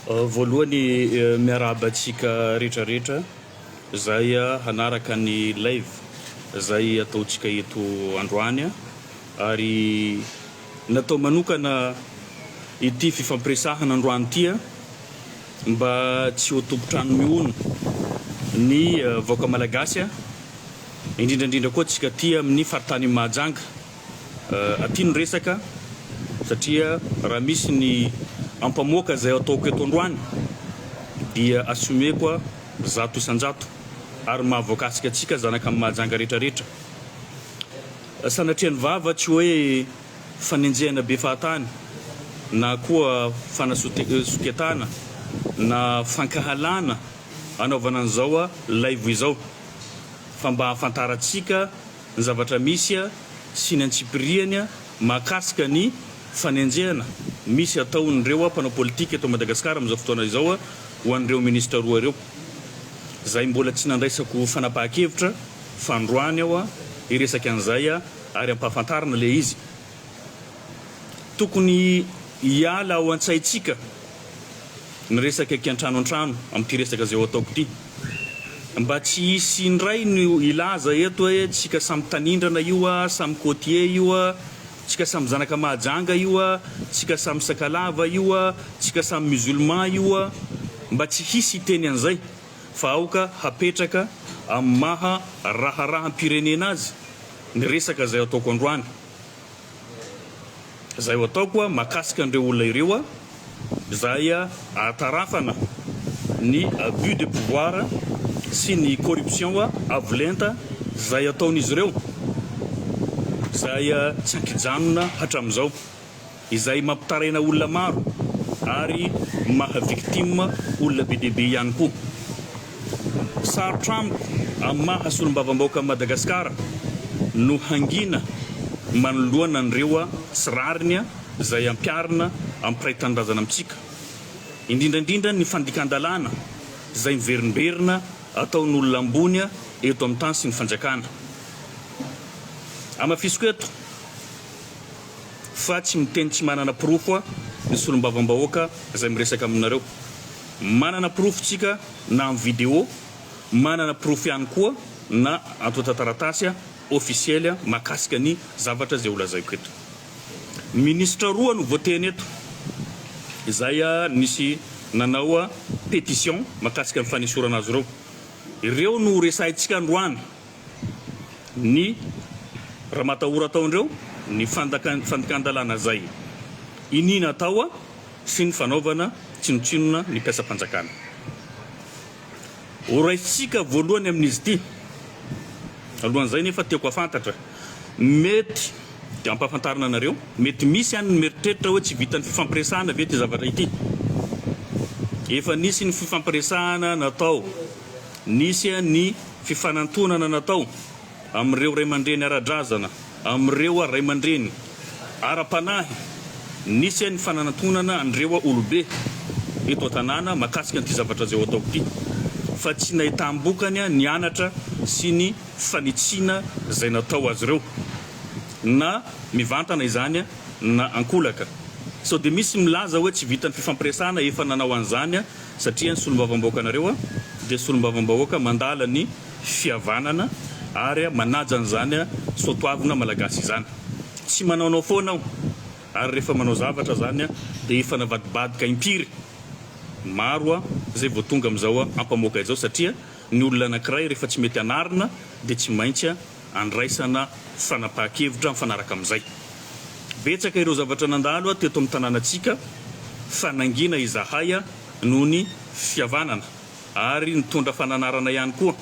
Voalohany miarahaba antsika rehetra rehetra zay hanaraka ny live zay ataontsika eto androany ary natao manokana ity fifampiresahana androany ity mba tsy ho tompon-trano mihono ny vahoaka malagasy indrindra indrindra koa antsika aty amin'ny faritanin'i Mahajanga. Aty ny resaka satria raha misy ny ampamoaka izay ataoko eto androany dia assumer-ko 100% ary mahavoakasika antsika zanaka Mahajanga rehetra rehetra. Sanatria ny vava tsy hoe fanenjehana be fahatany na koa fanasoketana na fankahalana anaovana an'izao live izao fa mba hahafantarantsika ny zavatra misy sy ny antsipiriany mahakasika ny fanenjehana misy ataon'ireo mpanao politika eto Madagasikara amin'izao fotoana izao ho an'ireo minisitra roa ireo izay mbola tsy nandraisako fanapahan-kevitra fa androany aho hiresaka an'izay ary ampahafantarina ilay izy. Tokony hiala ao an-tsaintsika ny resaka kiantrano an-trano amin'ity resaka izay ho ataoko ity. Mba tsy hisy indray no hilaza eto hoe tsika samy tanindrana io a, samy côtier io a, tsika samy zanaka Mahajanga io a, tsika samy Sakalava io a, tsika samy musulman io a. Mba tsy hisy hiteny an'izay fa aoka hapetraka amin'ny maha raharaham-pirenena azy ny resaka izay ataoko androany. Izay ho ataoko mahakasika an'ireo olona ireo izay ahatarafana ny abus de pouvoir sy ny corruption avo lenta izay ataon'izy ireo izay tsy ankijanona hatramin'izao. Izay mampitaraina olona maro ary maha victime olona be dia be ihany koa. Sarotra amiko amin'ny maha solombavambahoakan'i Madagasikara no hangina manoloana an'ireo tsy rariny izay ampiharina amin'ny mpiray tanindrazana amintsika, indrindra indrindra ny fandikan-dalàna izay miverimberina ataon'olona ambony eto amin'ny tany sy ny fanjakana. Hamafisiko eto. Fa tsy miteny tsy manana porofo ny solombavambahoaka izay miresaka aminareo. Manana porofo tsika na amin'ny video, manana porofo ihany koa na antontan-taratasy officiel mahakasika ny zavatra izay holazaiko eto. Minisitra roa no voateny eto izay nisy nanao pétition mahakasika ny fanesorana azy ireo. Ireo no horesahintsika androany. Ny ramatahora ataondreo, ny fandikan-dalàna izay iniana atao sy ny fanaovana tsinontsinona ny mpiasam-panjakana. Horaisintsika voalohany amin'izy ity. Alohan'izay nefa tiako hafantatra, mety dia ampahafantarina anareo, mety misy any ny mieritreritra hoe tsy vitan'ny fifampiresahana ve ity zavatra ity. Efa nisy ny fifampiresahana natao, nisy ny Fifanantonana natao amin'ireo ray aman-dreny ara-drazana, amin'ireo ray aman-dreny ara-panahy, nisy ny fananantonana an'ireo olobe eto an-tanàna mahakasika an'ity zavatra izay ho ataoko ity, fa tsy nahitam-bokany ny anatra sy ny fanitsiana izay natao azy ireo, na mivantana izany na ankolaka. Sao dia misy milaza hoe tsy vitan'ny fifampiresahana efa nanao an'izany satria ny solombavambahoakanareo dia solombavambahoaka mandala ny fihavanana ary manaja an'izany soatoavina malagasy izany. Tsy manaonao foana aho ary rehefa manao zavatra zany dia efa navadibadika impiry maro zay vao tonga amin'izao ampamoaka izao satria ny olona anankiray rehefa tsy mety anarina dia tsy maintsy andraisana fanapahan-kevitra mifanaraka amin'izay. Betsaka ireo zavatra nandalo teto amin'ny tanànantsika fa nangina izahay noho ny fihavanana ary nitondra fananarana ihany koa,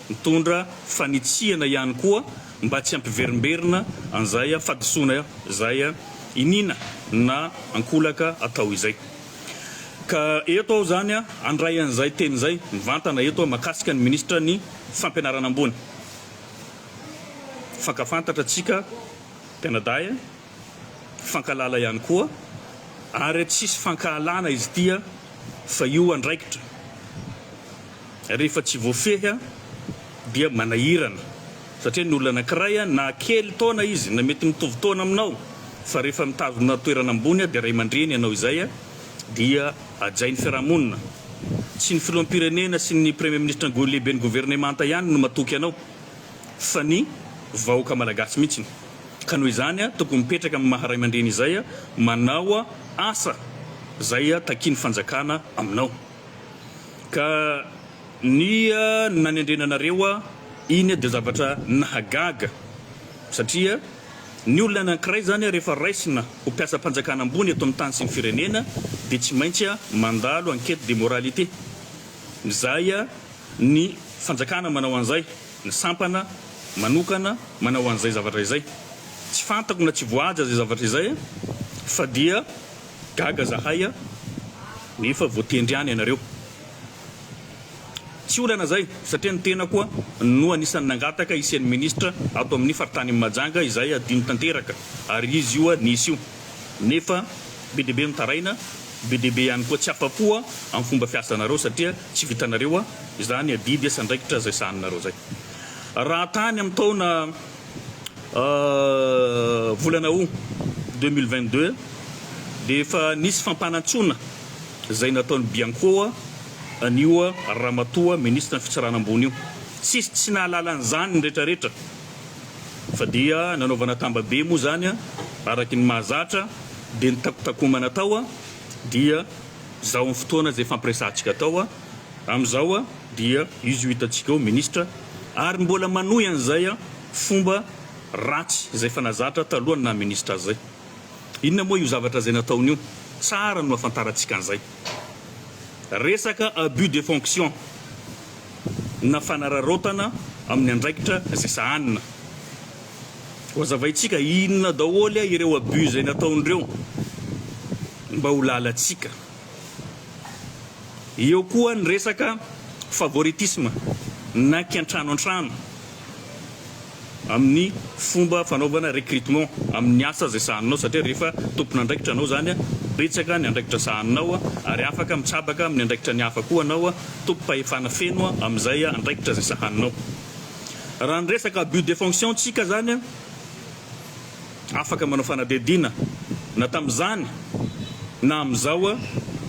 nitondra fanitsiana ihany koa mba tsy hampiverimberina an'izay fahadisoana izay iniana na ankolaka atao izay. Ka eto aho izany handray an'izay teny izay mivantana eto mahakasika ny minisitra ny fampianarana ambony. Fankafantatra antsika mpianadahy, fankahalala ihany koa, ary tsisy fankahalana izy ity fa io andraikitra rehefa tsy voafehy dia manahirana satria ny olona anankiray na kely taona izy na mety mitovy taona aminao fa rehefa mitazona toerana ambony dia ray aman-dreny ianao izay. dia hajain'ny fiarahamonina. Tsy ny filoham-pirenena sy ny premier ministre ny lehiben'ny governemanta ihany no matoky anao fa ny vahoaka malagasy mihitsy. Ka noho izany tokony mipetraka amin'ny maha ray aman-dreny izay manao asa izay takian'ny fanjakana aminao. Ka ny nanendrena anareo iny dia zavatra nahagaga satria ny olona anankiray izany rehefa raisina ho mpiasam-panjakana ambony eto amin'ny tany sy ny firenena dia tsy maintsy mandalo enquête de moralité. Izay ny fanjakana manao an'izay, ny sampana manokana manao an'izay zavatra izay. Tsy fantako na tsy voahaja izay zavatra izay fa dia gaga zahay nefa voatendry ihany ianareo. Tsy olana zay satria ny tenako no anisan'ny nangataka hisian'ny ministra ato amin'ny faritanin'i Mahajanga izay adino tanteraka ary izy io nisy io nefa be dia be mitaraina be dia be ihany koa tsy afa-po amin'ny fomba fiasanareo satria tsy vitanareo izany adidy sy andraikitra izay sahaninareo izay. Raha tany amin'ny taona volana aout 2022 dia efa nisy fampanantsoana izay nataon'i Bianco an'io ramatoa minisitry ny fitsarana ambony io. Tsisy tsy nahalala an'izany ny retraretra fa dia nanaovana tambabe moa izany araky ny mahazatra dia nitakotakomana tao dia izao amin'ny fotoana izay fampiresahantsika tao amin'izao dia izy io hitantsika eo minisitra ary mbola manohy an'izay fomba ratsy izay efa nazatra talohan'ny naha minisitra azy izay. Inona moa io zavatra izay nataony io? Tsara no ahafantarantsika an'izay. Resaka abus de fonction na fanararaotana amin'ny andraikitra izay sahanina. Ho azavaintsika inona daholo ireo abus izay nataon'ireo mba ho lalantsika. Eo koa ny resaka favoritisme na kiantrano an-trano amin'ny fomba fanaovana recrutement amin'ny asa izay sahaninao satria rehefa tompon'andraikitra anao izany betsaka ny andraikitra sahaninao ary afaka mitsabaka amin'ny andraikitra ny hafa koa anao, tompom-pahefana feno amin'izay andraikitra izay sahaninao. Raha ny resaka abus de fonction tsika izany Afaka manao fanadihadiana na tamin'izany na amin'izao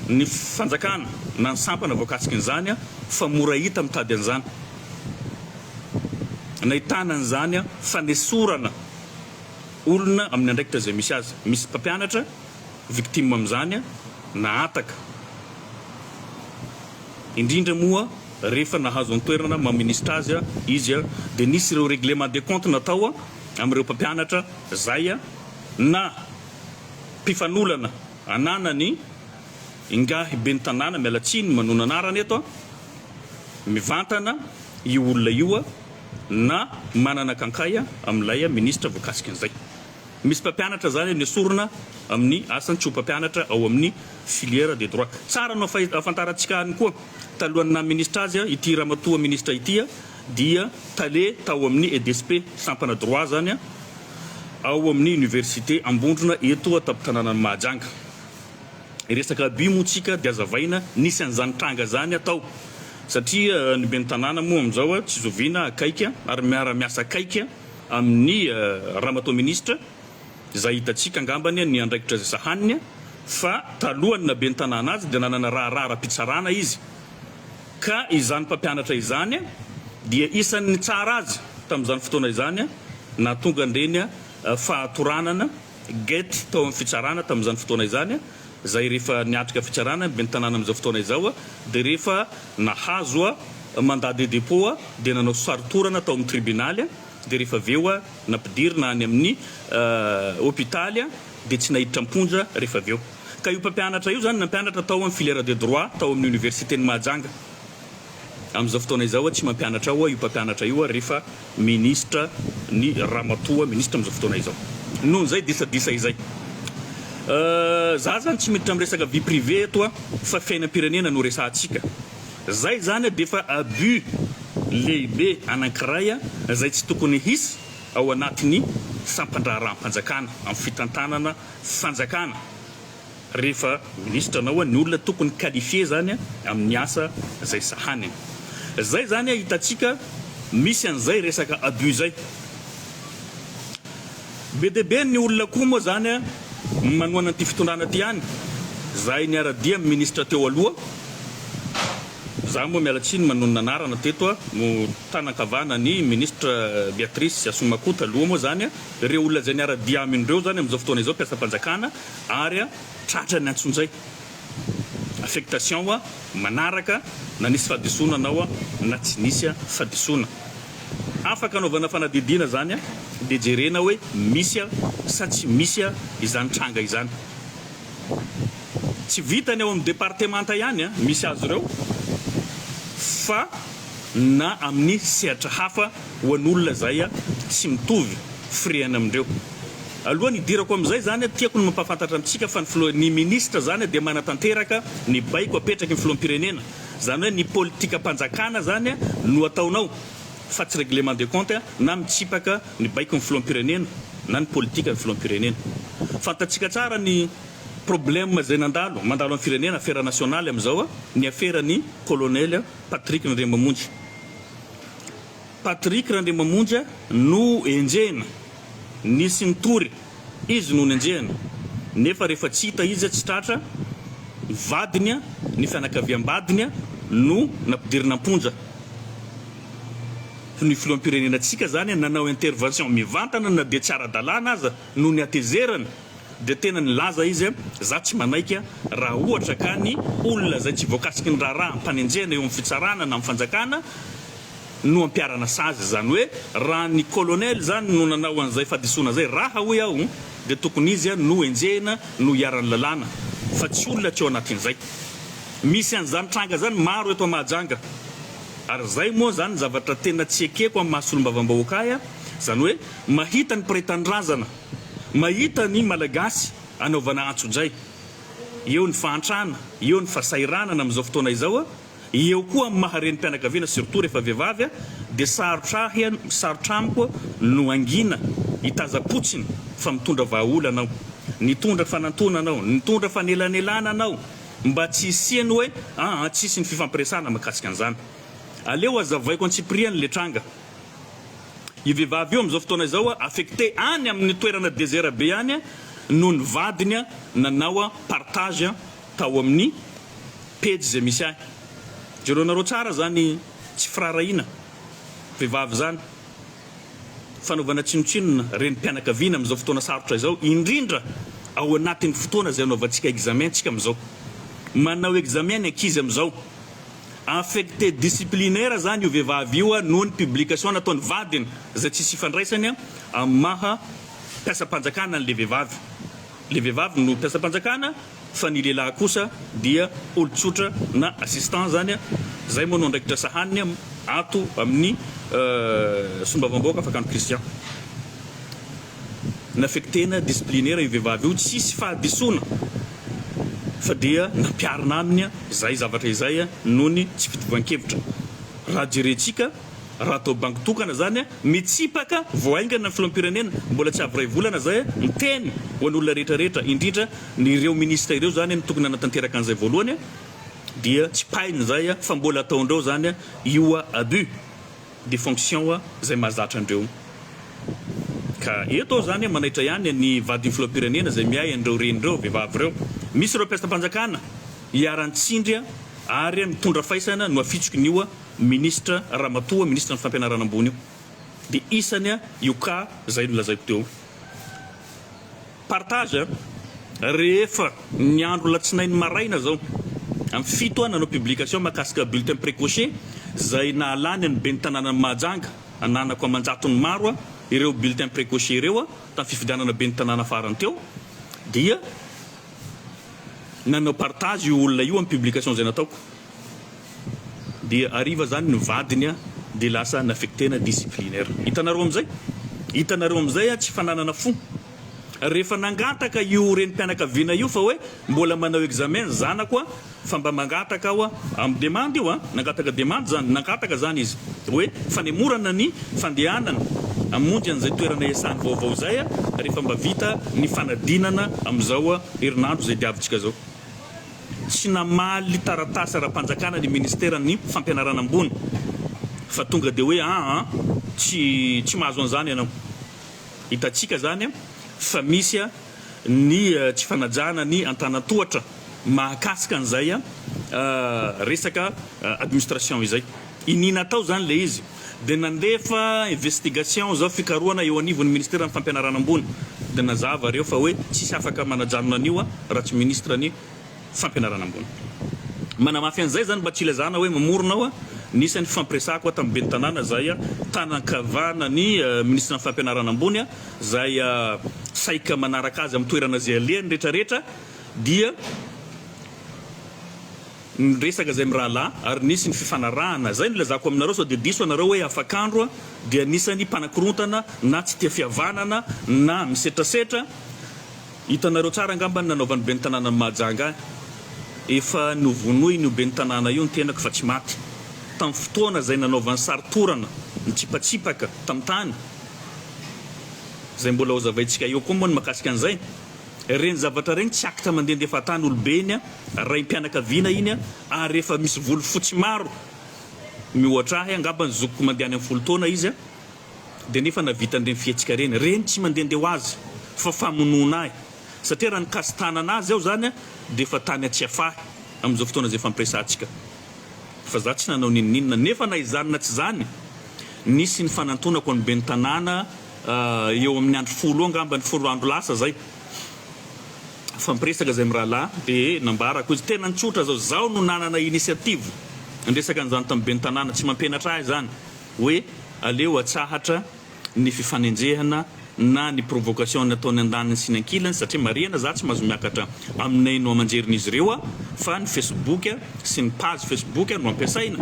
ny fanjakana na ny sampana voakasikin'izany fa mora hita mitady an'izany. Nahitana an'izany fanesorana olona amin'ny andraikitra izay misy azy. Misy mpampianatra victime amin'izany nahataka. Indrindra moa rehefa nahazo ny toerana maha minisitra azy izy dia nisy ireo règlement de compte natao amin'ireo mpampianatra zay na mpifanolana ananany ingahy ben'ny tanàna, miala tsiny manona anarana eto, mivantana io olona io na manana kankay amin'ilay minisitra voakasikin'izay. Misy mpampianatra zany nesorina amin'ny asany tsy ho mpampianatra ao amin'ny filière de droit. Tsara no ahafantarantsika ihany koa, talohan'ny naha minisitra azy ity ramatoa minisitra ity dia tale tao amin'ny EDSP, sampana droit zany, ao amin'ny université Ambondrona eto an-tampon-tanànan'i Mahajanga. Resaka abus moa tsika dia azavaina, nisy an'izany tranga zany tao satria ny ben'ny tanàna moa amin'izao tsy zoviana akaiky ary miara-miasa akaiky amin'ny ramatoa minisitra izay hitantsika angambany ny andraikitra izay sahaniny fa talohan'ny naha ben'ny tanàna azy dia nanana raharaha ara-pitsarana izy ka izany mpampianatra izany dia isan'ny nitsara azy tamin'izany fotoana izany nahatonga an'ireny fahatoranana Gate tao amin'ny fitsarana tamin'izany fotoana izany izay rehefa niatrika fitsarana ny ben'ny tanàna amin'izao fotoana izao dia rehefa nahazo mandat de dépôt dia nanao sary-torana tao amin'ny tribunaly dia rehefa avy eo nampidirina any amin'ny hopitaly dia tsy naiditra am-ponja rehefa avy eo. Ka io mpampianatra io izany nampianatra tao amin'ny filière de droit tao amin'ny université-n'i Mahajanga. Amin'izao fotoana izao tsy mampianatra ao io mpampianatra io rehefa minisitra ny ramatoa minisitra amin'izao fotoana izao. Noho izay disadisa izay. Za zany tsy miditra amin'ny resaka vie privée eto fa fiainam-pirenena no resahantsika. Zay zany dia efa abus lehibe anankiray izay tsy tokony hisy ao anatin'ny sampan-draharaham-panjakana amin'ny fitantanana fanjakana. Rehefa minisitra anao ny olona tokony qualifié zany amin'ny asa zay sahaniny. Zay zany hitantsika misy an'izay resaka abus zay. Be dia be ny olona koa moa zany manohana an'ity fitondrana ty ihany. Zahay niara-dia amin'ny ministra teo aloha, za moa miala tsiny manonona anarana teto a, no tanan-kavana ny ministra Beatrice Assoumacou taloha moa zany a, ireo olona izay niara-dia aminy ireo zany amin'izao fotoana izao mpiasam-panjakana ary a tratran'ny antsonjay, affectation a manaraka na nisy fahadisoana anao a na tsy nisy fahadisoana. Afaka anaovana fanadihadiana zany a dia jerena hoe misy a sa tsy misy a izany tranga izany. Tsy vitany ao amin'ny departemanta ihany a misy azy ireo fa na amin'ny sehatra hafa ho an'olona izay a tsy mitovy firehana amindreo. Alohan'ny hidirako amin'izay izany a tiako ny mampahafantatra amintsika fa ny filoha ny minisitra izany a dia manatanteraka ny baiko apetraky ny filoham-pirenena. Izany hoe ny politikam-panjakana izany no ataonao fa tsy règlement de compte na mitsipaka ny baikon'ny filoham-pirenena na ny politikan'ny filoham-pirenena. Fantatsika tsara ny problème izay nandalo, mandalo amin'ny firenena, afera nasionaly amin'izao, ny aferan'i colonel Patrick Randriamamonjy. Patrick Randriamamonjy no enjehina, nisy nitory, izy no nenjehina, nefa rehefa tsy hita izy, tsy tratra, ny vadiny, ny fianakaviam-badiny no nampidirina am-ponja. Ny filoham-pirenenantsika zany nanao intervention mivantana na dia tsy ara-dalàna aza noho ny hatezerany dia tena nilaza izy za tsy manaiky raha ohatra ka ny olona izay tsy voakasiky ny raharaha ampanenjehana eo amin'ny fitsarana na amin'ny fanjakana no ampiharana sazy, izany hoe raha ny colonel izany no nanao an'izay fahadisoana izay raha hoy aho dia tokony izy no enjehina no iharan'ny lalàna fa tsy olona tsy ao anatin'izay. Misy an'izany tranga izany maro eto Mahajanga ary izay moa izany zavatra tena tsy ekeko amin'ny maha solombavambahoaka ahy, izany hoe mahita ny mpiray tanindrazana, mahita ny Malagasy anaovana antsojay, eo ny fahantrana, eo ny fahasahiranana amin'izao fotoana izao. Eo koa amin'ny maha renim-pianakaviana surtout rehefa vehivavy dia sarotra ahy sarotra amiko no hangina hitazam-potsiny fa mitondra vahaolana aho, nitondra fanantonana aho, nitondra fanelanelanana aho mba tsy hisian'ny hoe aa tsisy ny fifampiresahana mahakasika an'izany. Aleo hazavaiko antsipiriany le tranga. Io vehivavy io amin'izao fotoana izao affecté any amin'ny toerana désert be any noho ny vadiny nanao partage tao amin'ny pejy izay misy ahy. Jereonareo tsara zany tsy firaharahiana vehivavy zany, fanaovana tsinontsinona renim-pianakaviana amin'izao fotoana sarotra izao, indrindra ao anatin'ny fotoana izay anaovantsika examen tsika amin'izao. Manao examen ny ankizy amin'izao. Affecté disciplinaire zany io vehivavy io noho ny publication nataon'ny vadiny izay tsisy ifandraisany amin'ny maha mpiasam-panjakana an'ilay vehivavy. Ilay vehivavy no mpiasam-panjakana fa ny lehilahy kosa dia olon-tsotra na assistant zany, zay moa no andraikitra sahaniny ato amin'ny solombavambahoaka Fakano Christian. Naffectena disciplinaire io vehivavy io tsisy fahadisoana fa dia nampiharina aminy izay zavatra izay noho ny tsy fitovian-kevitra. Raha jerentsika Raha atao banky tokana zany mitsipaka vao haingana ny filoham-pirenena, mbola tsy avy iray volana zay, miteny ho an'olona rehetra rehetra, indrindra ny ireo ministra ireo zany no tokony hanatanteraka an'izay voalohany dia tsipahiny zay fa mbola ataondreo zany io abus de fonction zay mahazatra andreo. Ka eto aho zany manaitra ihany ny vadin'ny filoham-pirenena zay miahy an'ireo reny ireo, vehivavy ireo. Misy ireo mpiasam-panjakana iharan-tsindry ary mitondra faisana no afitsoky ny io Minisitra ramatoa minisitra ny fampianarana ambony io dia isany io cas zay nolazaiko teo io. Partage rehefa ny andro latsinainy maraina zao amin'ny fito aho nanao publication mahakasika bulletin precoché zay nahalany an'ny ben'ny tanànan'i Mahajanga ananako aman-jatony maro ireo bulletin precoché ireo tamin'ny fifidianana ben'ny tanàna farany teo dia nanao partage io olona io amin'ny publication zay nataoko. Dia hariva zany ny vadiny dia lasa naffectena disciplinaire. Hitanareo amizay? Hitanareo amizay tsy fananana fo. Rehefa nangataka io renim-pianakaviana io fa hoe mbola manao examen ny zanako fa mba mangataka aho amin'ny demande io an, nangataka demande zany, nangataka zany izy hoe fanemorana ny fandehanana hamonjy an'izay toerana iasany vaovao izay rehefa mba vita ny fanadinana amin'izao herinandro izay diavintsika izao. Tsy namaly taratasy ara-panjakana ny ministeran'ny fampianarana ambony fa tonga dia hoe aa tsy tsy mahazo an'izany ianao. Hitantsika izany fa misy ny tsy fanajana ny antanan-tohatra. mahakasika an'izay resaka administration izay. Iniana atao izany ilay izy. Dia nandefa investigation zao fikarohana eo anivon'ny ministeran'ny fampianarana ambony. Dia nazava reo fa hoe tsisy afaka manajanona an'io raha tsy ministre ny fampianarana ambony. Manamafy an'izay zany mba tsy ilazana hoe mamorona aho, nisy ny fifampiresahako tamin'ny ben'ny tanàna izay tanan-kavana ny ministre ny fampianarana ambony izay saika manaraka azy amin'ny toerana izay alehany retraretra dia Niresaka izay mirahalahy ary nisy ny fifanarahana, izay no ilazako aminareo sao dia diso anareo hoe afak'andro aho dia anisan'ny mpanakorontana na tsy tia fihavanana na misetrasetra, hitanareo tsara angamba ny nanaovan'ny ben'ny tanànan'i Mahajanga ahy, efa novonoin'io ben'ny tanàna io ny tenako fa tsy maty, tamin'ny fotoana izay nanaovany sary torana nitsipatsipaka tamin'ny tany, izay mbola hozavaintsika eo koa moa ny makasika an'izay. Ireny zavatra ireny tsy acte mandehandeha fahatany olobe iny a, raim-pianakaviana iny a, ary efa misy volo fotsy maro mihoatra ahy, angamba ny zokiko mandeha any amin'ny 10 taona izy a, dia nefa nahavita an'ireny fihetsika ireny. Ireny tsy mandehandeha ho azy fa famonoana ahy, satria raha nikasi-tanana azy aho izany a, dia efa tany Atsiafahy amin'izao fotoana izay ifampiresahantsika. Fa za tsy nanao n'inon'inona, nefa na izany na tsy izany, nisy ny fanantonako an'ny ben'ny tanàna, Eo amin'ny andro 10 eo angamba, ny 10 andro lasa zay, nifampiresaka zay mirahalahy dia nambarako izy, tena nitsotra zao, zaho no nanana initiative niresaka an'izany tamin'ny ben'ny tanàna, tsy mampianatra ahy izany hoe aleo atsahatra ny fifanenjehana na ny provocation nataon'ny andaniny sy ny ankilany satria marihana za tsy mahazo miakatra amin'ny haino aman-jerin'izy ireo aho fa ny facebook sy ny page facebook no ampiasaina.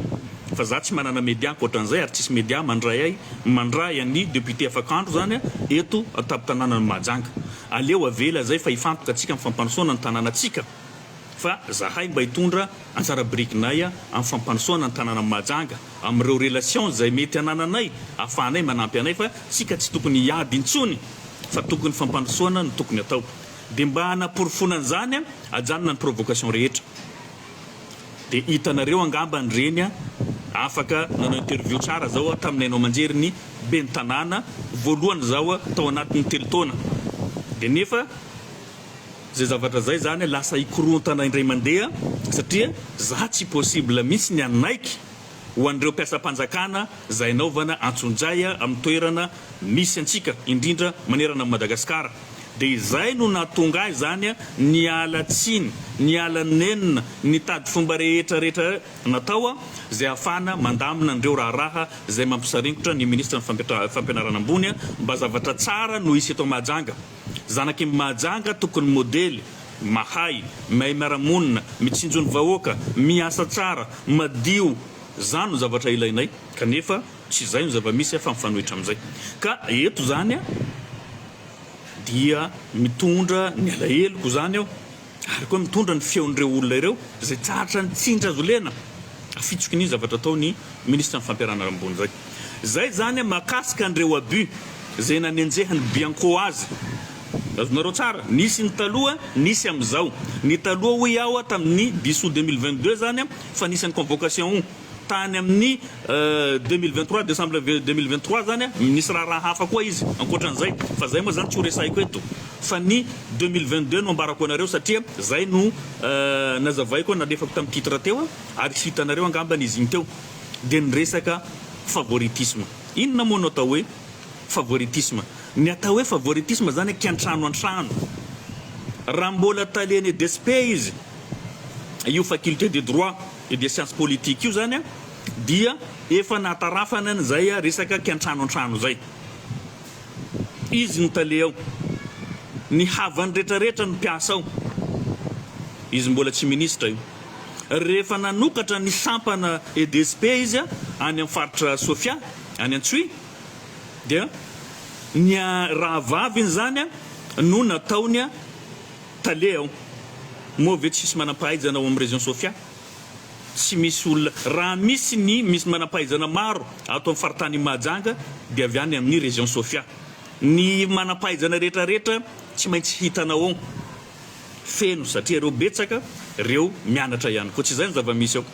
Fa za tsy manana media ankoatran'izay ary tsisy media mandray ahy mandray an'i député afakandro zany eto antampon-tanànan'i Mahajanga. Aleo avela zay fa hifantoka tsika amin'ny fampandrosoana ny tanànatsika fa zahay mba hitondra anjara birikinay amin'ny fampandrosoana ny tanànan'i Mahajanga amin'ireo relation zay mety anananay afahanay manampy anay fa tsika tsy tokony hiady intsony fa tokony fampandrosoana no tokony atao. Dia mba hanaporofoana an'izany ajanona ny provocation rehetra. Dia hitanareo angamba ny reny a, afaka nanao interview tsara zao aho tamin'ny haino aman-jery ny ben'ny tanàna voalohany zao aho tao anatin'ny 3 taona. Dia nefa zay zavatra zay zany lasa hikorontana indray mandeha satria za tsy possible mihitsy ny hanaiky ho an'ireo mpiasam-panjakana izay anaovana antsonjay amin'ny toerana misy antsika indrindra manerana an'i Madagasikara. Dia izay no nahatonga ahy izany niala tsiny, niala nenina, nitady fomba rehetra rehetra natao izay ahafahana mandamina an'ireo raharaha izay mampisaringotra ny minisitry ny fampianarana ambony mba zavatra tsara no hisy eto Mahajanga. Zanak'i Mahajanga tokony modely, mahay, mahay miara-monina, mitsinjo ny vahoaka, miasa tsara, madio, zany no zavatra ilainay kanefa tsy izay no zava-misy fa mifanohitra amin'izay. Ka eto izany dia mitondra ny alaheloko izany aho ary koa mitondra ny feon'ireo olona ireo izay tratra ny tsindry azo lena afitsoky ny zavatra ataon'ny minisitry ny fampianarana ambony izay. Izay izany mahakasika an'ireo abus izay nanenjehan'ny Bianco azy. Azonareo tsara, nisy ny taloha, nisy amin'izao. Ny taloha hoy aho tamin'ny dix août 2022 izany fa nisy ny convocation tany amin'ny 2023, décembre 2023 izany nisy raharaha hafa koa izy ankoatran'izay fa izay moa izany tsy ho resahiko eto fa ny 2022 no ambarako anareo satria izay no nazavaiko nalefako tamin'ny titre teo ary hitanareo angambany izy iny teo dia ny resaka favoritisme. Inona moa no atao hoe favoritisme? Ny atao hoe favoritisme izany kiantrano an-trano. Raha mbola talen'ny EDSP izy, io faculté de droit et des sciences politiques io izany dia efa nahatarafana an'izay resaka kiantrano an-trano izay. Izy no tale ao. Ny havany retraretra no mpiasa ao. Izy mbola tsy minisitra io. Rehefa nanokatra ny sampana EDSP izy any amin'ny faritra Sofia, any Antsohihy, dia ny rahavaviny izany no nataony tale ao. Moa ve tsisy manam-pahaizana ao amin'ny région Sofia? Tsy misy olona. Raha misy ny misy manam-pahaizana maro ato amin'ny faritanin'i Mahajanga dia avy any amin'ny région Sofia. Ny manam-pahaizana rehetra rehetra tsy maintsy hitanao ao feno satria ireo betsaka ireo mianatra ihany koa. Tsy izay ny zava-misy ao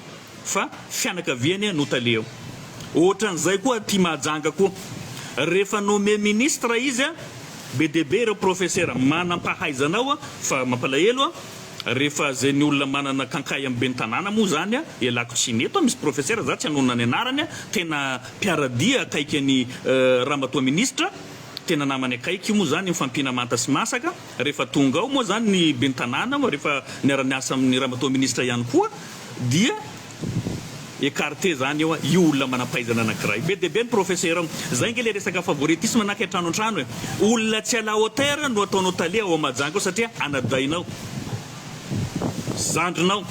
fa fianakaviany no tale ao. Ohatran'izay koa aty Mahajanga koa. Rehefa nommé ministre izy, be dia be ireo professeur manam-pahaizana ao fa mampalahelo. Rehefa zay ny olona manana kankay amin'ny ben'ny tanàna moa zany a, ialako tsiny eto a, misy professeur za tsy hanonona ny anarany a, tena mpiara-dia akaiky an'i ramatoa ministra, tena namany akaiky io moa zany, mifampiana manta sy masaka, rehefa tonga ao moa zany ny ben'ny tanàna rehefa niara-niasa amin'ny ramatoa ministra ihany koa dia écarté zany eo io olona manam-pahaizana anankiray. Be dia be ny professeur ao. Zay nge le resaka favoritisme na kiantrano an-trano e. Olona tsy à la hauteur no ataonao tale ao Mahajanga ao satria anadahinao, zandrinao.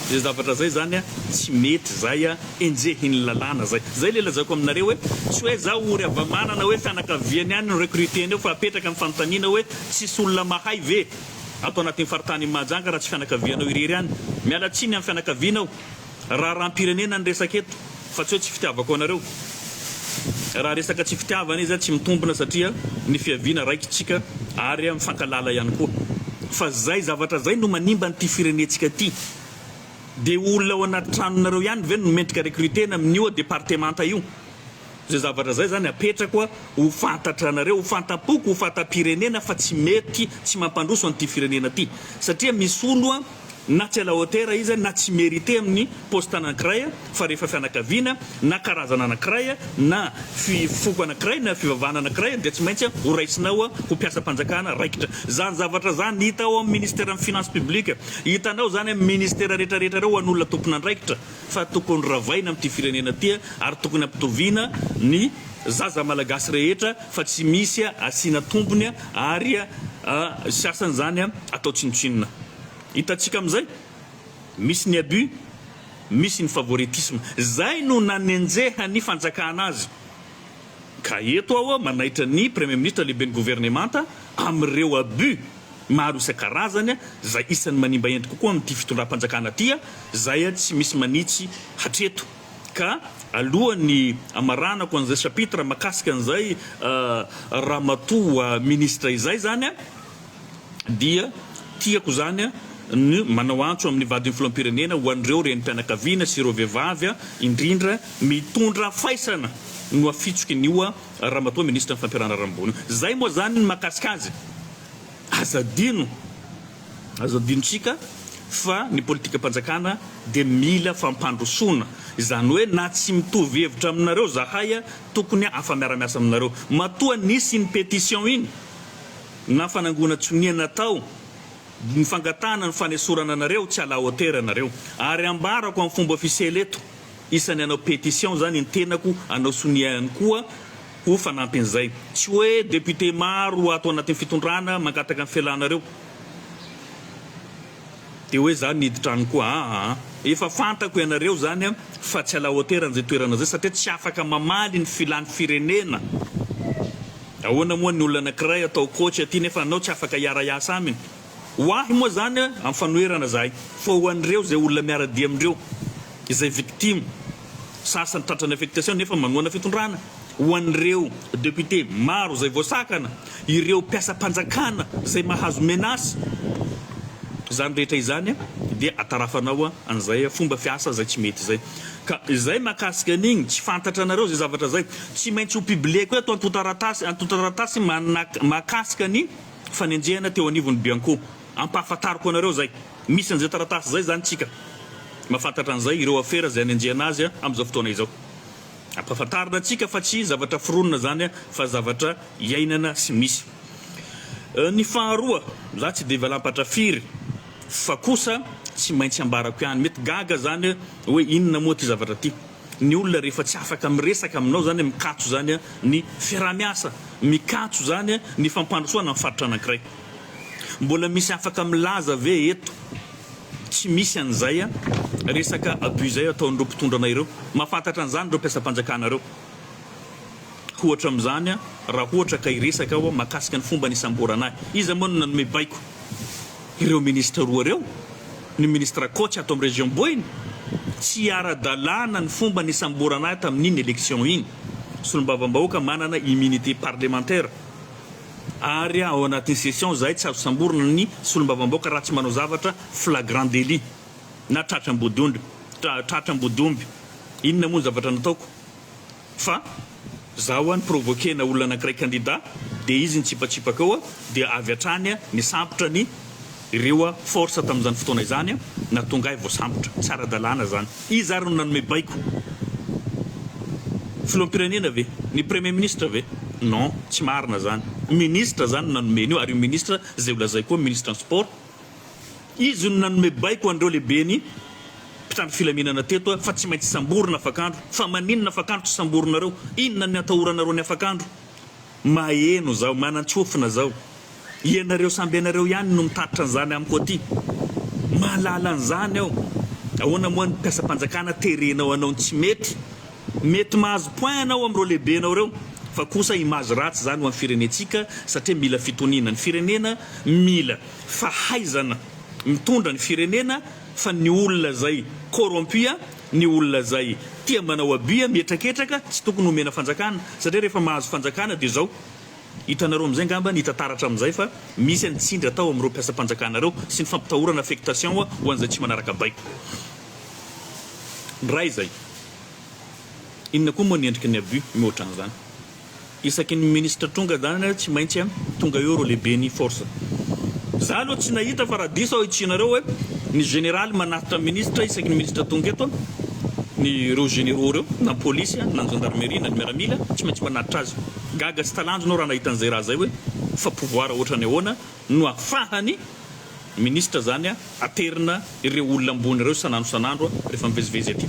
Zay zavatra zay zany tsy mety zay enjehin'ny lalàna zay. Zay le lazaiko aminareo hoe tsy hoe za ory hava-manana hoe fianakaviany ihany no recruter-ny eo fa apetraka ny fanontaniana hoe tsisy olona mahay ve? Ato anatin'ny faritanin'i Mahajanga raha tsy fianakavianao irery ihany. Miala tsiny amin'ny fianakavianao. Raharaham-pirenena ny resaka eto fa tsy hoe tsy fitiavako anareo. Raha resaka tsy fitiavana izy tsy mitombina satria ny fiaviana raikitsika ary mifankalala ihany koa. Fa zay zavatra zay no manimba an'ity firenentsika ity. Dia olona ao anaty tranonareo ihany ve no mendrika recruter-na amin'io departemanta io? Zay zavatra zay zany apetrako ho fantatranareo, ho fantam-poko, ho fantam-pirenena fa tsy mety, tsy mampandroso an'ity firenena ty. Satria misy olo na tsy à la hauteur izy na tsy mérité amin'ny poste anankiray fa rehefa fianakaviana na karazana anankiray na fi foko anankiray na fivavahana anankiray dia tsy maintsy ho raisinao ho mpiasam-panjakana raikitra. Zany zavatra zany hita ao amin'ny ministeran'ny finance publique, hitanao zany amin'ny ministera retraretra reo ho an'olona tompon'andraikitra. fa tokony ravaina amin'ity firenena ity ary tokony ampitoviana ny zaza malagasy rehetra fa tsy misy asiana tombony ary sasany izany atao tsinontsinona. Hitantsika amin'izay misy ny abus, misy ny favoritisme. Izay no nanenjehan'ny fanjakana azy. Ka eto aho manaitra ny Premier Ministre lehiben'ny governemanta amin'ireo abus maro isan-karazany izay isan'ny manimba endrika kokoa amin'ity fitondram-panjakana ity izay tsy misy manitsy hatreto. Ka alohan'ny hamaranako an'izay chapitre makasika an'izay ramatoa ministra izay izany dia tiako izany ny manao antso amin'ny vadin'ny filoham-pirenena ho an'ireo renim-pianakaviana sy ireo vehivavy indrindra mitondra faisana no afitsoky ny io ramatoa minisitry ny fampianarana ambony io. Izay moa izany ny mahakasika azy. Aza adino, aza adinontsika fa ny politikam-panjakana dia mila fampandrosoana. Izany hoe na tsy mitovy hevitra aminareo zahay tokony afa-miara-miasa aminareo. Matoa nisy iny pétition iny na fanangonan-tsonia natao, ny fangatahana ny fanesorana anareo tsy à la hauteur nareo. Ary ambarako amin'ny fomba ofisiely eto, isany hanao pétition zany ny tenako hanao sonia ihany koa ho fanampin'izay. Tsy hoe député maro ato anatin'ny fitondrana mangataka ny fialanareo dia hoe za niditra any koa aa. Efa fantako ianareo zany fa tsy à la hauteur an'izay toerana zay satria tsy afaka mamaly ny filan'ny firenena. Ahoana moa ny olona anakiray atao coach aty nefa anao tsy afaka hiara hiasa aminy? Ho ahy moa zany am fanoherana zahay fa ho an'ireo izay olona miara dia amindreo izay victime sasany tratran'ny affectation nefa manohana fitondrana, ho an'ireo député maro izay voasakana, ireo mpiasam-panjakana izay mahazo menace, izany rehetra izany dia atarafanao an'izay fomba fiasa izay tsy mety izay. Ka izay mahakasika an'igny, tsy fantatranareo izay zavatra izay, tsy maintsy ho publier-ko eto antontaratasy antontaratasy mahakasika ny fanenjehana teo anivon'ny Bianco. Ampahafantariko anareo izay. Misy an'izay taratasy izay izany tsika. Mahafantatra an'izay ireo afera izay anenjehana azy amin'izao fotoana izao. Ampahafantarina antsika fa tsy zavatra foronina izany fa zavatra iainana sy misy. Ny faharoa, za tsy dia hivalampatra firy fa kosa tsy maintsy ambarako ihany. Mety gaga izany hoe inona moa ity zavatra ity. Ny olona rehefa tsy afaka miresaka aminao izany mikatso izany ny fiaraha-miasa, mikatso izany ny fampandrosoana ny faritra anankiray. Mbola misy afaka milaza ve eto tsy misy an'izay resaka abus izay ataon'ireo mpitondra anay ireo? Mahafantatra an'izany ireo mpiasam-panjakana ireo. Ohatra amin'izany raha ohatra ka hiresaka aho mahakasika ny fomba nisamborana ahy. Iza moa no nanome baiko ireo ministra roa ireo? Ny ministra Coach ato amin'ny région Boeny? Tsy ara-dalàna ny fomba nisamborana ahy tamin'iny élection iny. Solombavambahoaka manana immunité parlementaire. Ary ao anatin'ny session zahay tsy azo samborina ny solombavambahoaka raha tsy manao zavatra flagrant délit na tratra ambodiondry tratra ambodiomby. Inona moa ny zavatra nataoko fa zaho a ni-provoquer-na olona anankiray candidat dia izy nitsipatsipaka eo dia avy hatrany nisambotra ny. Ireo force tamin'izany fotoana izany nahatonga ahy voasambotra. Tsy ara-dalàna izany. Iza ary no nanome baiko? Filoham-pirenena ve? Ny Premier ministre ve? Non, tsy marina izany. Ministra izany no nanome an'io ary io ministra izay ho lazaiko eo, ministre ny sport, izy no nanome baiko an'ireo lehiben'ny mpitandro filaminana teto fa tsy maintsy samborina afak'andro. Fa maninona afak'andro tsy samborinareo? Inona ny atahoranareo ny afak'andro? Maheno zaho, manan-tsofina zaho. Ianareo samby ianareo ihany no mitatitra an'izany amiko aty. Mahalala an'izany aho. Ahoana moa ny mpiasam-panjakana terenao hanao ny tsy mety? Mety mahazo point ianao amin'ireo lehibenao ireo, fa kosa image ratsy izany ho an'ny firenentsika satria mila fitoniana ny firenena, mila fahaizana mitondra ny firenena fa ny olona izay corrompu Ny olona izay tia manao abus mihetraketraka tsy tokony homena fanjakana satria rehefa mahazo fanjakana dia izao hitanareo amin'izay angamba ny hita taratra amin'izay fa misy ny tsindry atao amin'ireo mpiasam-panjakana ireo sy ny fampitahorana affectation ho an'izay tsy manaraka baiko ny ray izay. Inona koa moa ny endriky ny abus mihoatra an'izany? Isaky ny ministre tonga zany tsy maintsy tonga eo ireo lehiben'ny force. Za aloha tsy nahita fa raha diso aho hitsinareo hoe ny général manatitra ministre isaky ny ministre tonga eto ny ireo généraux ireo na ny polisy na ny gendarmerie na ny miaramila tsy maintsy manatitra azy. Gaga sy talanjona aho raha nahita an'izay raha zay hoe fa pouvoir ohatrany ahoana no afahany ministre zany aterina ireo olona ambony ireo isan'andro isan'andro rehefa mivezivezy aty.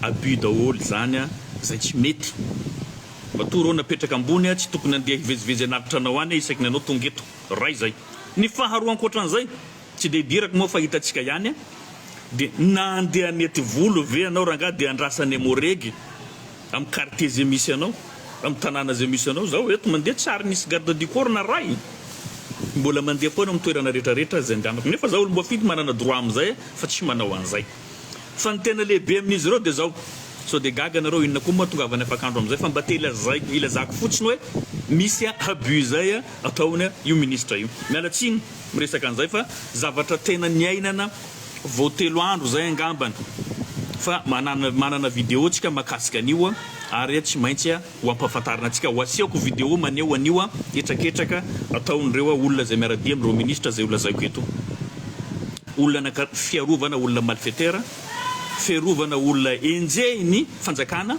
Abus daholo zany zay tsy mety. Matoa reo napetraka ambony a tsy tokony andeha hivezivezy anatitra anao any isaky ny anao tonga eto. Ray zay. Ny faharoa ankoatran'izay, tsy dia idirako moa fa hitantsika ihany a, dia na andeha hanety volo ve anao rangahy dia andrasana emoregy amin'ny quartier zay misy anao, amin'ny tanàna zay misy anao. Zaho eto mandeha tsy ary nisy garde du corps na ray. Mbola mandeha foana amin'ny toerana retraretra zay andehanako. Nefa zaho olom-boafidy manana droit amin'izay fa tsy manao an'izay. Fa ny tena lehibe amin'izy ireo dia izao, sao dia gaga nareo inona koa moa tongavany afak'andro amin'izay fa mba te hilazaiko hilazako fotsiny hoe misy abus izay ataony io ministra io. Miala tsiny miresaka an'izay fa zavatra tena niainana vao telo andro izay angambany fa manana manana video tsika mahakasika an'io ary tsy maintsy ho ampahafantarina antsika, ho asehoko video maneho an'io hetraketraka ataon'ireo olona izay miara-dia amin'ireo ministra izay ho lazaiko eto. Olona naka fiarovana olona malfaiteur, fiarovana olona enjehin'ny fanjakana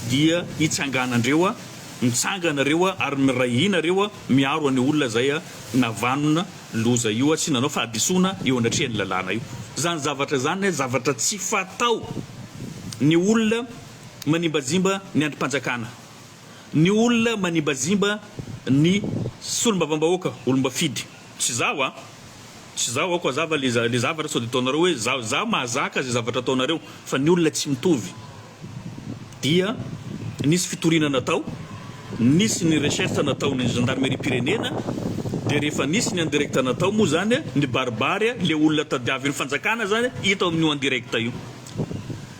dia hitsanganandreo, mitsangana reo ary miray hina reo miaro an'io olona izay navanona loza io sy nanao fahadisoana eo anatrehan'ny lalàna io. Izany zavatra izany zavatra tsy fatao ny olona manimbazimba ny andrim-panjakana, ny olona manimbazimba ny solombavambahoaka, olom-bafidy. Tsy zaho a! Tsy zaho aoko hazava le le zavatra sao de ataonareo hoe zaho zaho mahazaka ze zavatra ataonareo fa ny olona tsy mitovy dia nisy fitoriana natao, nisy ny recherche nataon'ny gendarmerie-pirenena de rehefa nisy ny en direct natao moa zany nibaribary le olona tadiavin'ny fanjakana zany hita ao amin'io en direct io.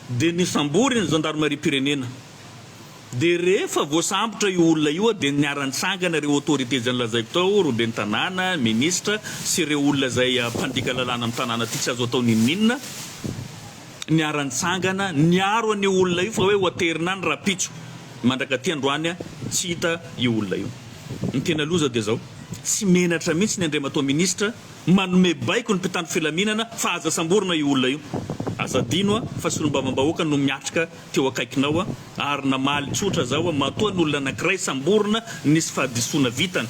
Dia nisambory ny zandarimariam-pirenena. Dia rehefa voasambotra io olona io dia niara-nitsangana ireo autorités izay nolazaiko tao, ireo ben'ny tanàna, ministra, sy ireo olona izay mpandika lalàna amin'ny tanàna aty tsy azo atao n'inon'inona, niara-nitsangana niaro an'io olona io fa hoe ho aterina any rahampitso. Mandrak'aty androany tsy hita io olona io. Ny tena loza dia izao, tsy menatra mihitsy ny Andriamatoa Ministra, Manome baiko ny mpitandro filaminana fa aza samborina io olona io. Aza adino fa solombavambahoaka no miatrika teo akaikinao ary namaly tsotra zao matoa ny olona anakiray samborina nisy fahadisoana vitany.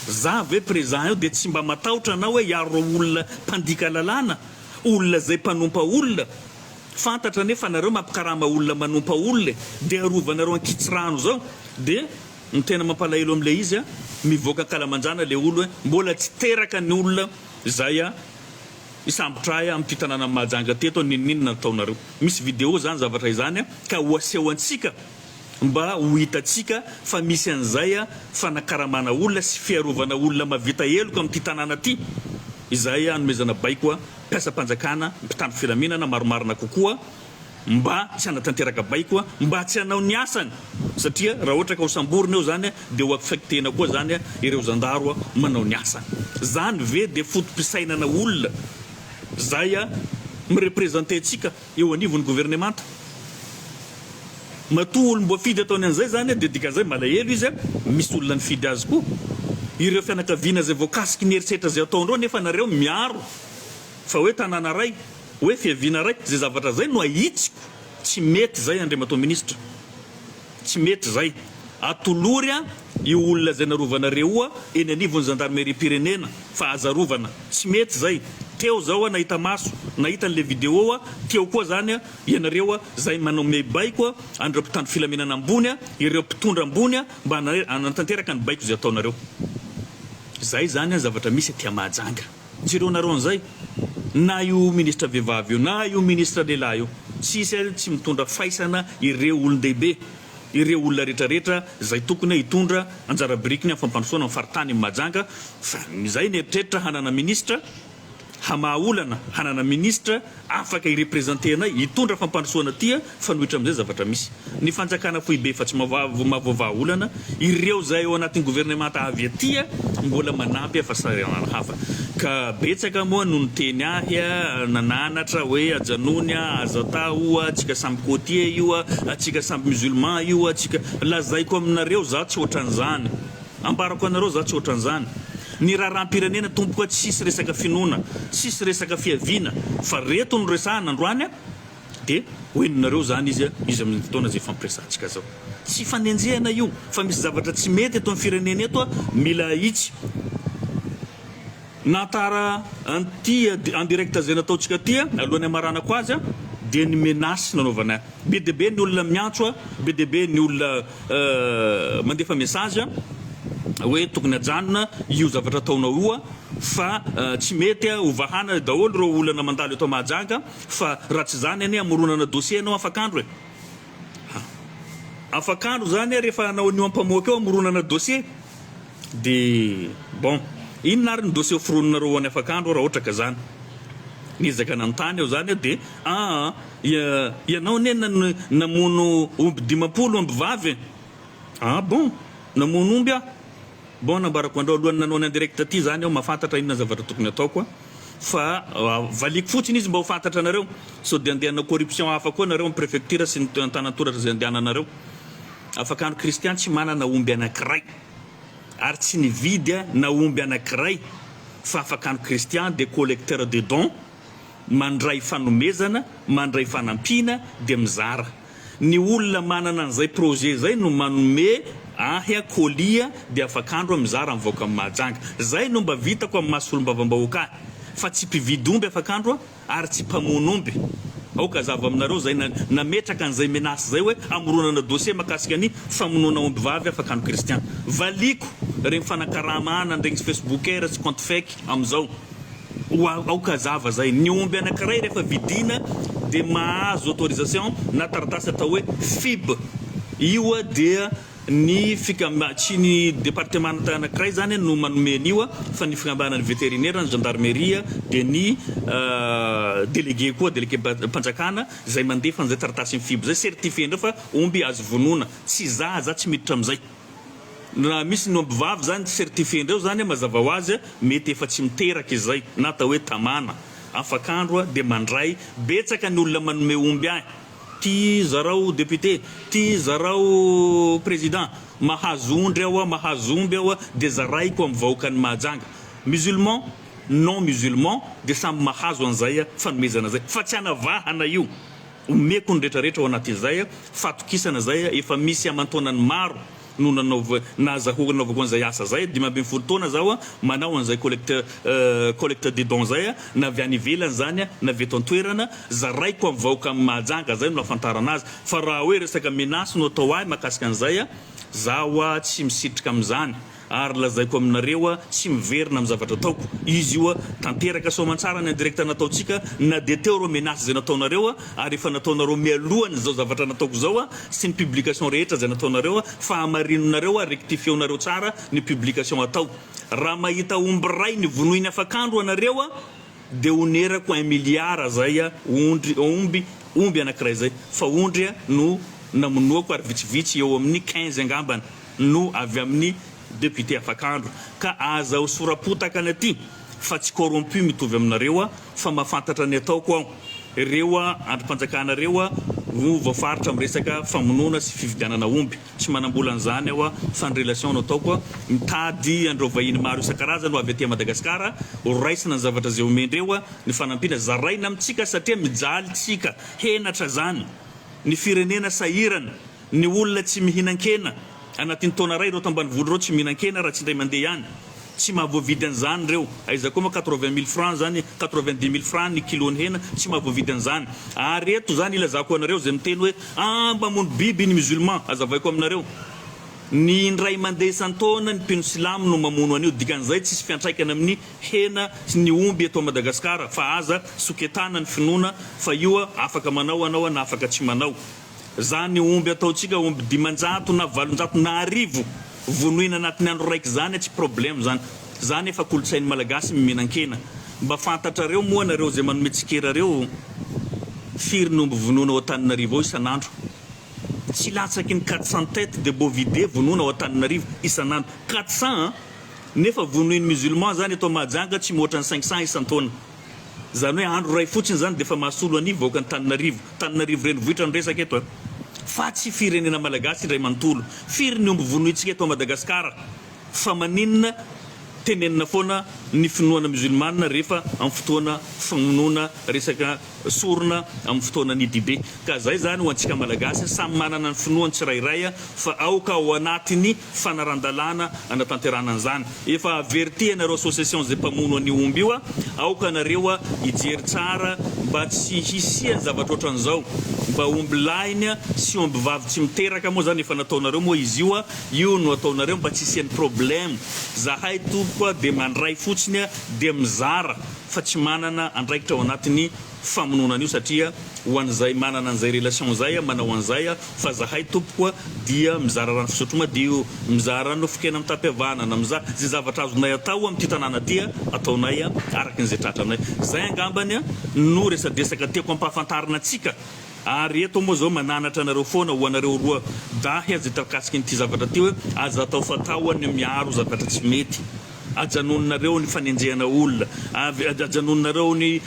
Za ve prezà io dia tsy mba matahotra anao hoe hiaro reo olona mpandika lalàna, olona zay mpanompa olona. Fantatra anie fa nareo mampikarama olona manompa olona e! Dia arovanareo ankitsirano zao dia. Ny tena mampalahelo amle izy a, mivoaka ankalamanjana le olo hoe mbola tsy teraka ny olona izay a hisambotra ahy amin'ity tanànan'i Mahajanga teto n'inon'inona nataonareo. Misy vidéo zany zavatra izany a ka ho aseho antsika mba ho hitantsika fa misy an'izay a fanakaramana olona sy fiarovana olona mavita heloka amin'ity tanàna ty izay anomezana baiko a mpiasam-panjakana mpitandro filaminana marimarina kokoa mba tsy hanatanteraka baiko, mba tsy hanao ny asany satria raha ohatra ka ho samborina eo zany dia ho affectena koa zany ireo zandaro manao ny asany. Zany ve dia foto-pisainana olona zay mi-representer antsika eo anivon'ny governemanta? Matoa olom-boafidy ataony an'izay zany dia dikan'izay malahelo izy, misy olona nifidy azy koa. Ireo fianakaviana izay voakasiky ny herisetra izay ataondreo nefa nareo miaro fa hoe tanàna ray, hoe fiaviana ray, izay zavatra izay no ahitsiko, tsy mety izay Andriamatoa Minisitra. Tsy mety izay. Atolory a io olona izay narovanareo io a eny anivon'ny zandarimeriam-pirenena fa aza arovana. Tsy mety izay. Teo zao a nahita maso, nahita an'le vidéo a, teo koa zany a ianareo a zay manome baiko a an'ireo mpitandro filaminana ambony a, ireo mpitondra ambony a mba hanatanteraka ny baiko izay ataonareo. Zay zany a zavatra misy aty Mahajanga. Jereonareo an'izay, na io ministra vehivavy io, na io ministra lehilahy io, tsisy ary tsy mitondra faisana ireo olon-dehibe, ireo olona rehetrarehetra izay tokony hitondra anjara birikiny amin'ny fampandrosoana ny faritany Mahajanga, fa izay ny eritreritra hanana ministra hamaha olana, hanana ministra afaka hi-representer anay, hitondra fampandrosoana aty fanohitra amin'izay zavatra misy. Ny fanjakana foibe efa tsy mahavoavaha olana, ireo izay ao anatin'ny governemanta avy aty mbola manampy fahasahiranana hafa. Ka betsaka moa no niteny ahy, nananatra hoe ajanony, aza atao, tsika samy côtier io, tsika samby musulman io, tsika. Lazaiko aminareo za tsy ohatran'izany. Ambarako anareo za tsy ohatran'izany. Ny raharaham-pirenena tompoko tsisy resaka finoana, tsisy resaka fiaviana fa reto no resahana androany. Dia ho henonareo izany izy izy amin'ny fotoana izay ifampiresahantsika izao. Tsy ifanenjehana io fa misy zavatra tsy mety eto amin'ny firenena eto mila ahitsy. Nantara an'ity en direct izay nataontsika ity alohan'ny hamaranako azy dia ny menace nanaovana ahy. Be dia be ny olona miantso, be dia be ny olona mandefa message hoe tokony ajanona io zavatra ataonao io fa tsy mety, hovahana daholo ireo olana mandalo eto Mahajanga. Fa raha tsy zany anie hamoronana dossier ianao afak'andro e! Ha! Afak'andro zany a rehefa hanao an'io ampamoaka io hamoronana dossier de bon inona ary ny dossier ho foroninareo ho an'ny afak'andro raha ohatra ka zany? Niezaka nanontany aho zany aho de aa ianao anie namono omby 50 omby vavy e! Ah bon! Namono omby aho? Bon nambarako andrao alohan'ny nanao ny en direct aty zany aho mahafantatra inona zavatra tokony ataoko a! Fa valiako fotsiny izy mba ho fantatra anareo sao dia andeha hanao corruption hafa koa nareo am prefecture sy ny antanantoratra izay andehananareo. Afakandro Christian tsy manana omby anakiray ary tsy nividy na omby anakiray fa afakandro Christian dia collecteur de dons mandray fanomezana mandray fanampiana dia mizara. Ny olona manana an'izay projet zay no manome ahy a colis dia afak'andro aho mizara amin'ny vahoakan'i Mahajanga. Zay no mba vitako amin'ny maha solombavambahoaka ahy fa tsy mpividy omby afak'andro aho ary tsy mpamono omby. Aoka hazava aminareo zay nametraka an'izay menace zay hoe hamoronana dossier makasika ny famonoana omby vavy afak'andro Christian. Valiako regny fanakaramana an'regny facebooker sy compte fake amizao. Ho aoka hazava zay, ny omby anakiray rehefa vidiana dia mahazo autorisation na taratasy atao hoe FIB, io dia ny fikamba, tsy ny departemanta anakiray zany no manome an'io fa ny fikambanan'ny veterinera, ny gendarmerie dia ny délégué koa, délégué mpanjakana zay mandefa an'izay taratasin'ny FIB zay, certifier-ndreo fa omby azo vonoina, tsy za, za tsy miditra amizay. Raha misy ny omby vavy zany certifier ndreo zany mazava ho azy mety efa tsy miteraka izy zay na atao hoe tamana afak'andro dia mandray betsaka ny olona manome omby ahy ty zarao député ty zarao président mahazo ondry aho mahazo omby aho dia zaraiko amin'ny vahoakan'i Mahajanga musulman non musulman dia samy mahazo an'izay fanomezana zay fa tsy anavahana io. Omeko ny retraretra ao anatin'izay fahatokisana izay efa misy aman-taonany maro no nanaova nahazahoako nanaovako an'izay asa izay, 15 taona zaho manao an'izay collecte collecte de dons izay na avy any ivelany izany na avy eto an-toerana, zaraiko amin'ny vahoakan'i Mahajanga, izay no nahafantarana azy, fa raha hoe resaka menace no atao ahy mahakasika an'izay zaho tsy misitrika amin'izany. Ary lazaiko aminareo tsy miverina amin'ny zavatra ataoko izy io tanteraka soamantsara ny en direct nataontsika na dia teo ireo menace izay nataonareo ary efa nataonareo mialohan izao zavatra nataoko izao sy ny publication rehetra izay nataonareo fa hamarinonareo rectifieonareo tsara ny publication atao raha mahita omby ray ny vonoiny afakandro anareo dia onerako un milliard zay ondry omby omby anakiray zay fa ondry no namonoako ary vitsivitsy eo amin'ny 15 angambany no avy amin'ny député afakandro ka aza hosoram-potaka ny aty fa tsy corrompu mitovy aminareo aho fa mahafantatra ny ataoko aho reo andrim-panjakana reo. no voafaritra amin'ny resaka famonoana sy fividianana omby. Tsy manambola an'izany aho fa ny relation no ataoko, mitady an'ireo vahiny maro isan-karazany ho avy aty Madagasikara, ho raisina ny zavatra izay omen-dreo, ny fanampiana zaraina amintsika satria mijaly tsika, henatra zany, ny firenena sahirana, ny olona tsy mihinan-kena, anatin'ny taona iray ireo tambanivolo ireo tsy mihinan-kena raha tsy indray mandeha ihany, tsy mahavoavidy an'izany ireo, aiza koa moa 80 mille francs zany, 90 mille francs ny kilon'ny hena, tsy mahavoavidy an'izany, ary eto zany ilazako anareo izay miteny hoe ah mamono biby ny musulman, azavaiko aminareo, ny indray mandeha isan-taona ny mpino silamo no mamono an'io, dikan'izay tsisy fiantraikany amin'ny hena sy ny omby eto Madagascar fa aza soketana ny finoana fa io afaka manao anao na afaka tsy manao. Zany omby ataontsika omby 500 na 800 na 1000 vonoina anatin'ny andro raiky zany tsy problème zany. Zany efa kolotsain'ny Malagasy mihinan-kena. Mba fantatrareo moa nareo zay manome tsikera reo firy ny omby vonoina ao Antananarivo ao isan'andro? Tsy latsaky ny 400 têtes de bovidés vonoina ao Antananarivo isan'andro. 400 an! Nefa vonoin'ny musulman zany eto Mahajanga tsy mihoatra ny 500 isan-taona. Zany hoe andro iray fotsiny zany defa mahasolo an'i vahoaka Antananarivo. Tananarivo renivohitra no resaka eto a. Fa tsy firenena malagasy indray manontolo. Firy ny omby vonointsika eto Madagasikara? Fa maninona tenenina foana ny finoana musulmane rehefa amin'ny fotoana famonoana resaka sorona amin'ny fotoanan'ny dibe. Ka zay zany ho antsika malagasy samy manana ny finoany tsirairay fa aoka ao anatin'ny fanaran-dalàna anatanterahana an'izany. Efa averti anareo association zay mpamono an'io omby io aoka anareo hijery tsara mba tsy hisian'ny zavatra ohatran'izao. Mba omby lahiny sy omby vavy tsy miteraka moa zany efa nataonareo moa izy io, io no ataonareo mba tsy hisian'ny problème. Zahay tompoko dia mandray fotsiny dia mizara fa tsy manana andraikitra ao anatin'ny famonoana an'io satria ho an'izay manana an'izay relation izay manao an'izay fa zahay tompoko dia mizara rano fisotro madio, mizara nofon-kena mitam-pihavanana, mizara izay zavatra azonay atao amin'ity tanàna ity ataonay araka an'izay tratranay. Izay angambany no resadresaka tiako ampahafantarina antsika ary eto moa izao mananatra anareo foana ho anareo roa dahy izay takasiky an'ity zavatra ity hoe aza atao fatao ny miaro zavatra tsy mety. Ajanononareo ny fanenjehana olona, ajanononareo ny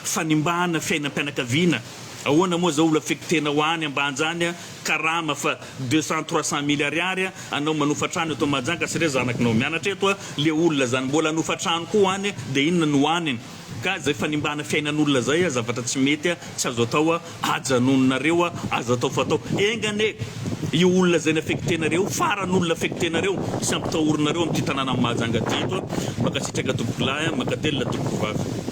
fanimbana fiainam-pianakaviana. Ahoana moa zao olona affectenao any Ambanja any karama fa 200 300 mille ariary anao manofa trano eto Mahajanga satria zanakinao mianatra eto le olona zany mbola hanofa trano koa any de inona no hohaniny? Ka zay fanimbana fiainan'olona zay zavatra tsy mety tsy azo atao ajanononareo aza atao fatao enga anie io olona zay ni-affectenareo io farany olona affectenareo sy ampitahorinareo amin'ity tanànan'i Mahajanga ty eto. Mankasitraka tompokolahy, mankatelina tompokovavy.